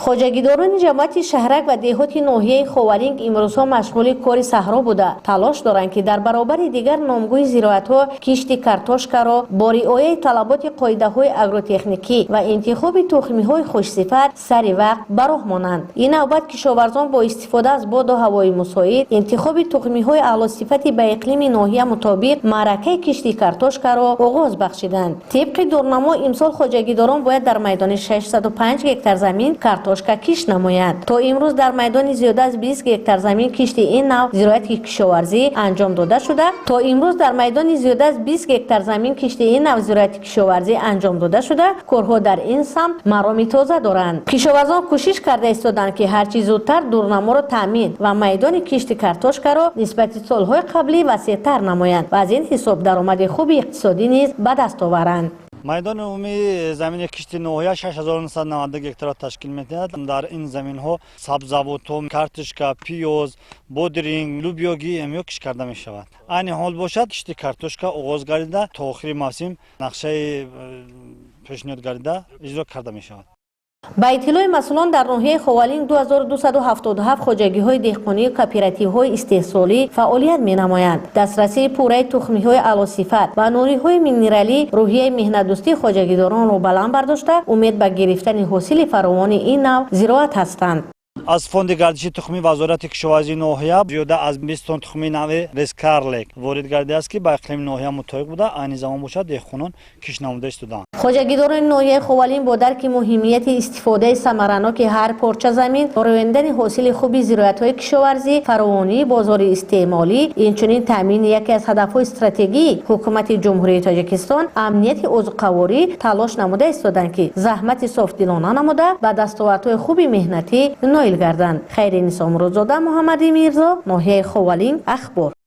Хоҷагидорони ҷамоати шаҳрак ва деҳоти ноҳияи Ховалинг имрӯзҳо машғули кори саҳро буда, талош доранд, ки дар баробари дигар номгӯи зироатҳо кишти картошкаро бо риояи талаботи қоидаҳои агротехникӣ ва интихоби тухмиҳои хушсифат сари вақт ба роҳ монанд. Ин навбат кишоварзон бо истифода аз боду ҳавои мусоид, интихоби тухмиҳои аълосифати ба иқлими ноҳия мутобиқ маъракаи кишти картошкаро оғоз бахшиданд. Тибқи дурнамо, имсол хоҷагидорон бояд дар майдони 605 гектар замин картошка кишт намоянд. То имрӯз дар майдони зиёда аз 20 гектар замин кишти ин нав зироати кишоварзӣ анҷом дода шуда, то имрӯз дар майдони зиёда аз 20 гектар замин кишти ин нав зироати кишоварзӣ анҷом дода шуда, корҳо дар ин самт мароми тоза доранд. Кишоварзон кӯшиш карда истоданд, ки ҳарчи зудтар дурнаморо таъмин ва майдони кишти картошкаро нисбати солҳои қаблӣ васеътар намоянд ва аз ин ҳисоб даромади хуби иқтисодӣ низ ба даст оваранд. Майдони умумии замини кишти ноҳия 6992 гектарро ташкил медиҳад. Дар ин заминҳо сабзавотҳо, картошка, пиёз, бодринг, лӯбиёгӣ ҳамиҳо кишт карда мешавад. Айни ҳол бошад, кишти картошка оғоз гардида, то охири мавсим нақшаи пешниҳод гардида иҷро карда мешавад. Ба иттилои масъулон, дар ноҳияи Ховалинг 2277 хоҷагиҳои деҳқонию кооперативҳои истеҳсолӣ фаъолият менамоянд. Дастрасии пурраи тухмиҳои аълосифат ва нуриҳои минералӣ рӯҳияи меҳнатдӯстии хоҷагидоронро баланд бардошта, умед ба гирифтани ҳосили фаровони ин нав зироат ҳастанд. Аз фонди гардиши тухмии Вазорати кишоварзии ноҳия зиёда аз 20 тонна тухмии нави Рескарлек ворид гардидааст, ки ба иқлими ноҳия мутобиқ буда, айни замон бошад, деҳқонон кишт намуда истодаанд. Хоҷагидорони ноҳияи Ховалинг бо дарки муҳимияти истифодаи самараноки ҳар порча замин, рӯёндани ҳосили хуби зироатҳои кишоварзӣ, фаровонии бозори истеъмолӣ, инчунин таъмини яке аз ҳадафҳои стратегии Ҳукумати Ҷумҳурии Тоҷикистон, амнияти озуқаворӣ, талош намуда истоданд, ки заҳмати софдилона намуда, ба дастовардҳои хуби меҳнатӣ ноил гарданд. Хайринисо Муродзода, Муҳаммади Мирзо, ноҳияи Ховалинг, Ахбор.